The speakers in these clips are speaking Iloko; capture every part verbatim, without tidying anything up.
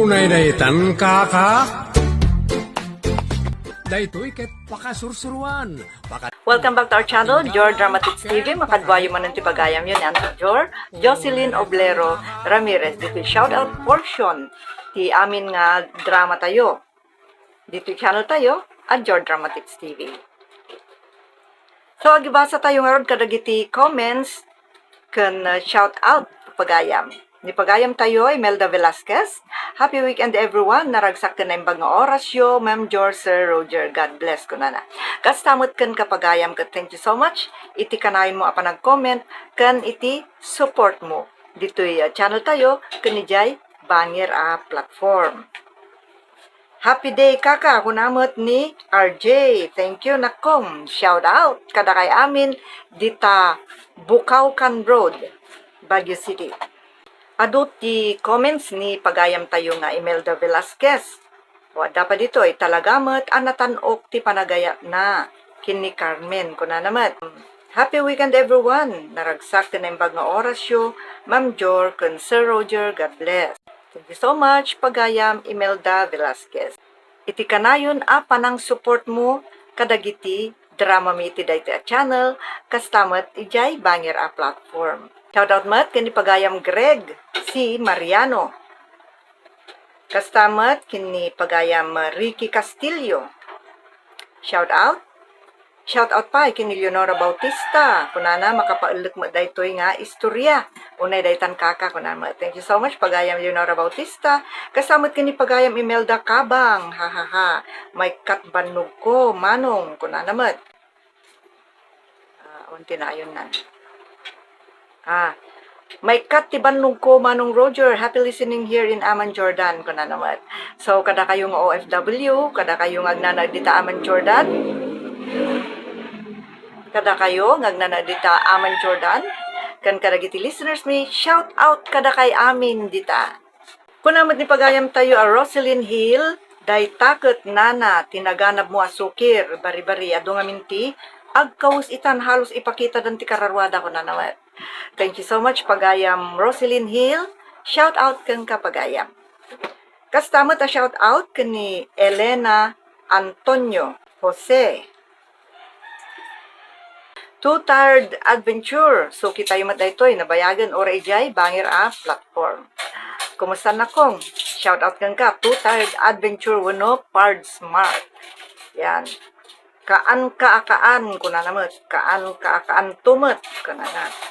Unay daytan, kaka. Daytoy ket pakasursuruan. Paka- Welcome back to our channel, Your Dramatits T V. Makaduayo manen ti pagayamyo ni Auntie Jor, Jocelyn Oblero Ramirez. Ditoy shoutout portion ti amin nga drama tayo. Ditoy channel tayo, a Your Dramatits T V. So, agibasa tayo ngarud kadagiti comments ken, uh, shout out pagayam. Ni pagayam tayo, Imelda Velasquez. "Happy weekend, everyone. Naragsak ken naimbag nga orasyo, Ma'am Jor, Sir Roger. God bless," kunana. Kasta met ken ka pagayam ket thank you so much iti kanayon mo a panag-comment ken iti support mo ditoy, uh, channel tayo ken idiay bangir a platform. "Happy day, kaka," kuna met ni R J. Thank you, nakom. Shout out kadakay amin dita Bukawkan Road, Baguio City. Adu ti comments ni pagayam tayo nga Imelda Velasquez. O, adda pa ditoy, "Talaga met a natan-ok ti panagayatna ken ni Carmen," kunana met. "Happy weekend, everyone. Naragsak ti naimbag nga orasyo, Ma'am Jor ken Sir Roger. God bless." Thank you so much, pagayam Imelda Velasquez, iti kanayon a panang-support mo kadagiti drama mi iti daytoy a channel, kasta met idiay bangir a platform. Shoutout met ken ni pagayam Greg C. Mariano. Kasta met ken ni pagayam Ricky Castillo. Shout out. Shout out pay ken ni Leonora Bautista. Kunana, makapaellek met daytoy nga istorya. Unay daytan, kaka, kunana met. Thank you so much, pagayam Leonora Bautista. Kasta met ken ni pagayam Imelda Cabang. Ha, ha, ha. Maikkat bannogko, Manong, kunana met. Ah, awan ti naayonnan. Ah, "Maikkat ti bannogko, Manong Roger. Happy listening here in Amman, Jordan," kunana met. So, kadakayo nga O F W, kadakayo nga agnanaed dita Amman, Jordan, kadakayo nga agnanaed dita Amman, Jordan, ken kadagiti listeners mi, shout out kadakay amin dita. Kuna met ni pagayam tayo a Roselyn Hill, "Dayta ket nana ti naganabmo a sukir, bari-bari, adu ngamin ti agkawes itan, halos ipakitadan ti kararuada," kunana met. Thank you so much, pagayam Roselyn Hill. Shout out kenka, pagayam. Kasta met a shout out ken ni Elena Antonio Jose. Two Tired Adventure. So, kitayo met daytoy, nabayagen, uray idiay bangir a platform. Kumusta, nakong? Shout out kenka, Two Tired Adventure wenno Pard Smart. Yan. "Kaan ka a kaan," kunana met. "Kaan ka a kaan to met," kunana.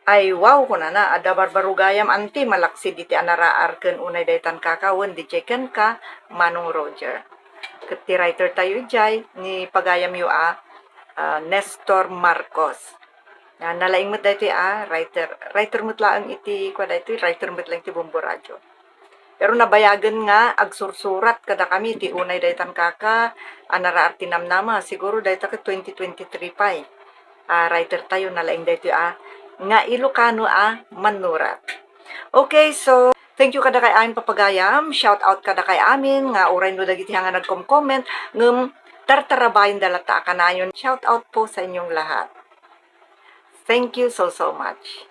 "Ay, wow," kunana, "adda barbarugayam, anti, malaksid iti a naraar ken unay daytan, kaka, wen diay kenka, Manong Roger." Ket ti writer tayo idiay, ni pagayamyo a, ah, Nestor Marcos. Na, nalaing met daytoy a writer. Writer met laeng iti, kua daytoy, writer met laeng ti Bombo Radio. Pero nabayagen nga agsursurat kadakami ti unay daytan, kaka, a naraar ti namnama. Siguro dayta ket twenty twenty-three pay. Ah, writer tayo, nalaing daytoy a nga Ilocano a mannurat. Okay, so, thank you kadakay amin, papagayam. Shout out kadakay amin nga uray no dagiti nga nagkom-comment, ngem tartarabayenda latta a kanayon. Shout out po sa inyong lahat. Thank you so, so much.